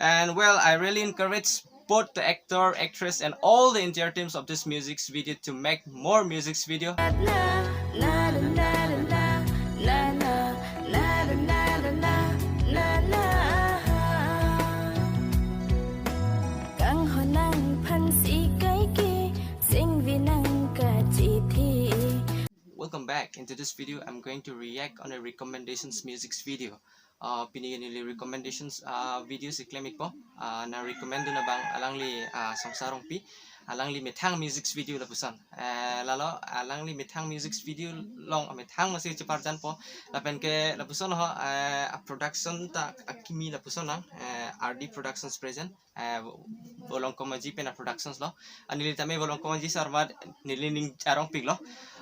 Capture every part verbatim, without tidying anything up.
And well, I really encourage both the actor, actress, and all the entire teams of this music video to make more music video. Kanghon nangphan si kaike, singvi nangkachethe. Welcome back. Into this video, I'm going to react on a recommendations music video. Uh, pini neli recommendations uh, video si klem-ikpo. Uh, nang recommend dun abang alangli uh, Songsar Rongpi. Alangli methang music video lapuson. Uh, lalo alangli methang music video along uh, methang masi cheparjanpo. Lapen ke lapuson ho uh, a production ta akimi lapuson lang. Uh, R D Productions present. Uh, Volongkom Aji pen a productions lo. Anili tame Volongkom Aji sarma neli ning arongpik lo.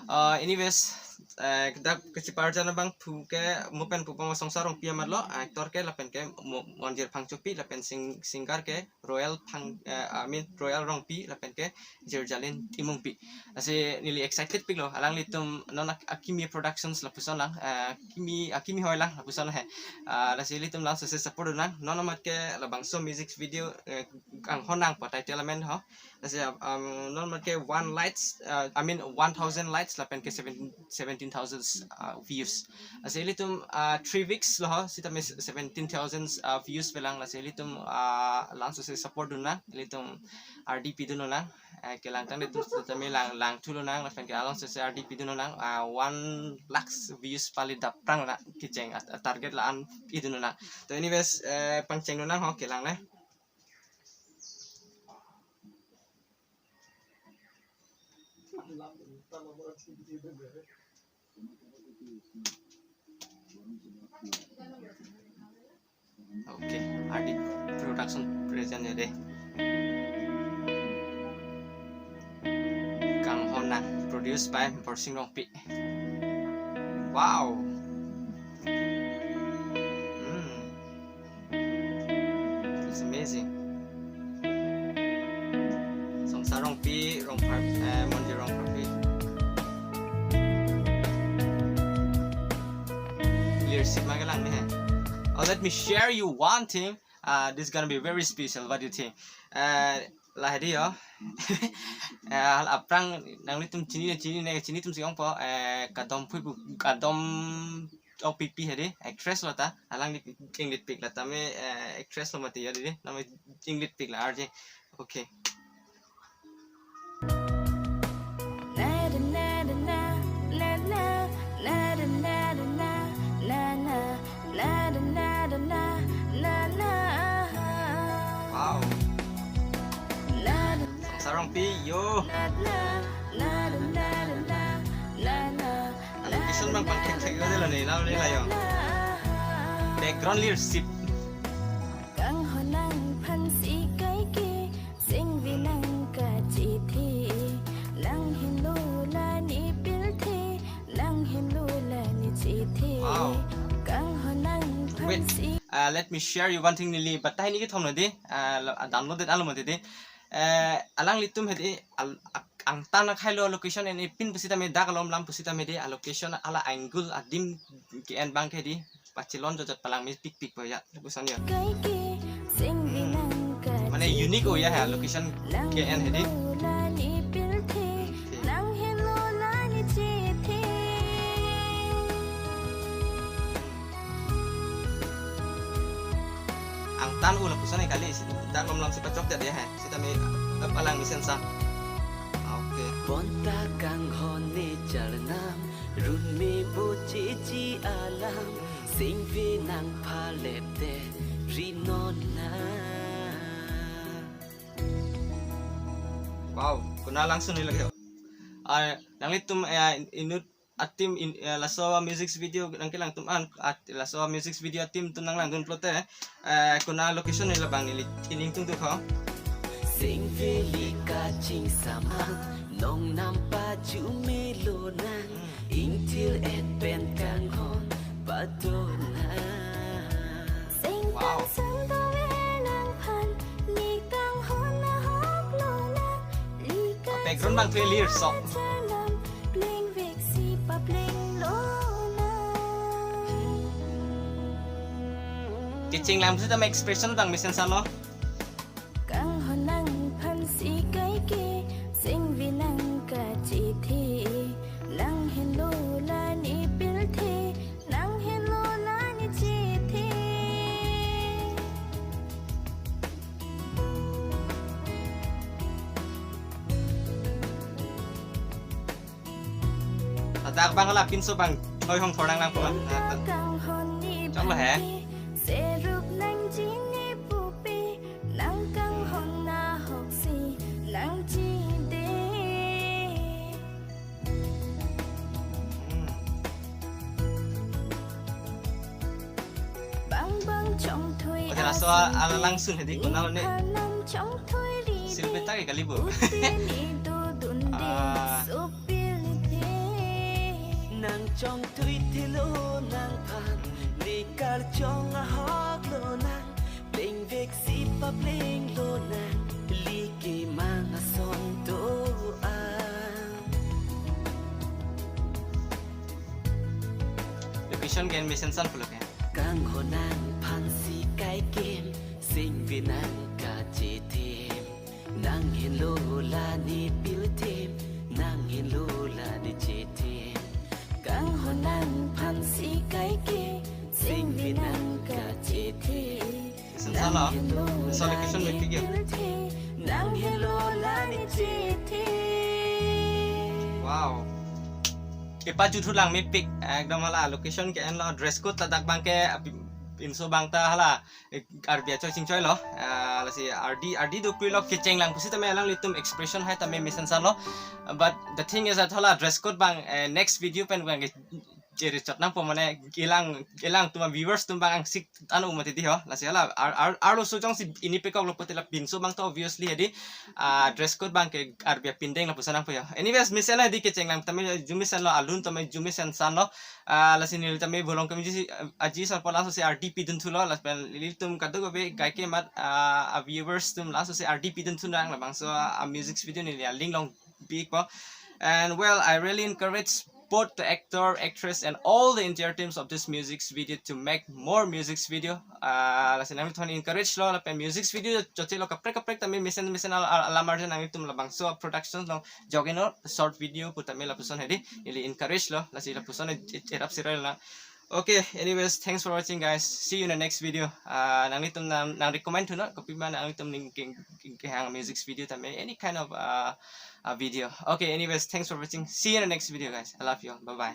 Uh, anyways, uh, dak kacheparjan abang phu ke mo pen pu pang Songsar Rongpi amat lo, actor ke lapen ke Mo- Monjir Phangchopi lapen sing singer ke Royal Phang uh, I mean Royal Rongpi lapen ke Jirjalin Timungpi. Lasi neli excited pik lo. Alanglitum non ak- akimi productions lapuson lang. Uh, akimi akimi hoi lang lapuson he. Uh, lasi ilitum lang sese support nang. Non amat ke labangso music video uh, Kanghon nangpo title amen ho. Lasi um, non amat ke one likes, uh, I mean one thousand likes lapen ke seven, seventeen thousand uh, views. Lasi ilitum uh, three weeks lo ho, sitame seventeen thousand uh, views pelang. Lasi ilitum uh, lang sese support dun nang, ilitum R D pidun nang. Eh, kelangtang ilitum sitame lang lang thulo nang lapen ke along sese R D pidun nang. Uh, one lakhs views pali daprang na kecheng at- target la-an pidun nang. To anyways, eh, pangcheng nang ho kelang ne. Okay, R D Production present ya deh. Kanghon nang, produced by Borsing Rongpi. Wow. Hmm. It's amazing. Songsar Rongpi, Rongphar, eh, Monjir Rongpharpi. Leadership ma kelang ne. Oh, let me share you one thing. Uh, this is gonna be very special. What do you think? Uh, lahai dei yo. Eh, hal aphrang nanglitum chini ne chini ne chini atum si ongpo. Eh, kadom phui bu kadom ok pipi hedi actress lo ta. Alangli inglit pik la tame eh, actress lo mati ya dei. Name inglit pik la arje. Okay. Wow. Songsar Rongpi yo. Location bang pangkhek khek yo dei lo ne, la ne la yo. Background leadership. Kanghon nangphan si kaike, singvi nangkachethe. Nang henlo la ne pilthe, nang henlo la ne chethe. Wow. Kanghon nangphan Wait, si uh, let me share you one thing neli batai ni kethom na dei. Uh, lo- uh, downloaded alo mati dei. Uh, alanglitum hedi al- ak- angtan akhai lo location en ipin pusitame dak alom lam pusitame dei a location hala angle adim ke-en bang ke dei. Pachelon jojot palang mi pik pik po ya. Lapuson ya. Kaike, singvi nangkachethe. Mane unique o ya ha location ke-en hedi. Nang henlo la ne pilthe, nang henlo la ne chethe. Angtan u lapuson kali si dak lom lam si pachok jat ya ha. Sitame ap- alang mesen sa. Okay. Bonta kanghon ne charnam, runme bocheji alam, singvi nangphalepte ri non na. Wow, konat langsun ni lagi ho. Ah, nanglitum eh, inut atim in, eh, laso music video nangkelang atum an at laso music video atim atum nanglangdun pulote eh, konat location ni labang neli ining tungduk ho. Singvili kachingsamang, nong nampa chumelo nang, ingthir et pen kanghon padona. Wow. Singtang sangtang nangphan, ni kanghon ahok lo nang, lika Background bang clear sok. Chalam, plingvik si paplinglo nang. K Chinglang pusitame expression abang mesen sanlo. Kanghon nangphansi kaike, singvi nangkachethe, nanghenlo la ne pilthe, nanghenlo la ne chethe. Ladak abang la pinso abang thoi hong thornang nangpo. Kanghon ne choklo he. Phanke, serup nangji ne pupe, nang kanghon nahoksi nangchide. Hmm. Bang bang chongthui. Oke, laso asi, alang sun hedi konal ne. Nangphan nangchongthui ri. Silpi ta ke kali bo. Ute ne dodunde. Ah. Sopil ne. Nangchongthui thelo nangphan, ne karchong ahok lonang, plengveksi papleng lonang, like mang ason do-an. Location ke mesen san pulo ke. Kanghon nangphansi kaikem, singvi nangkachethem, nanghenlo la ne pilthem, nanghenlo la ne chethem. Kanghon nangphansi kaike, singvi nangkachethe. Mesen sanlo. Nanghenlo la ne pilthe, nanghenlo la ne chethe. Wow. Kepajuthu lang mepik, ekdom hala location ke-enlo, dress code ladak abang ke, api-, pinso abang ta hala, eh, Karbi achoi chingchoilo, ah, lasi ardi, ardi dokluilo, kecheng lang pusitame alanglitum expression hai tame mesen sanlo. But the thing is that hala dress code abang, eh, next video pen abang ke cherichot nangpo mane ilang, ilang atum viewers atum abang angsik ano mati di ho. Lasi hala ar, ar, arloso jongsi ini pekok lo putila pinso abang to obviously hedi, ah, dress code abang ke Karbi apindeng lapuson nangpo ho. Anyways, mesen hedi kecheng lang tame arju mesenlo, alun tame arju mesen sanlo. Ah, lasi neli tame bolong kemji si, ah, aji sarpo laso si ardi pidunthulo, lapen ilitum kadokave kaike mat, ah, a viewers atum laso si ardi pidunthu nang labangso, ah, music video neli aling long big po. And well, I really encourage both the actor, actress, and all the entire teams of this music video to make more music video. Ah, lasi nangtum encourage lo, lapen music video chotchelo kaprek kaprek tame mesen mesen al-, al-, alam arjan nangtum labangso production long jogging or short video putame lapuson hedi, neli encourage lo, lasi lapuson e-, e-, erap sirai lang. Okay, anyways, thanks for watching, guys. See you in the next video. Ah, nanglitum nang, nang recommend thunon, kopi ma nanglitum ning king, king, kehang music video tame, any kind of, uh, uh, video. Okay, anyways, thanks for watching. See you in the next video, guys. I love you all. Bye-bye.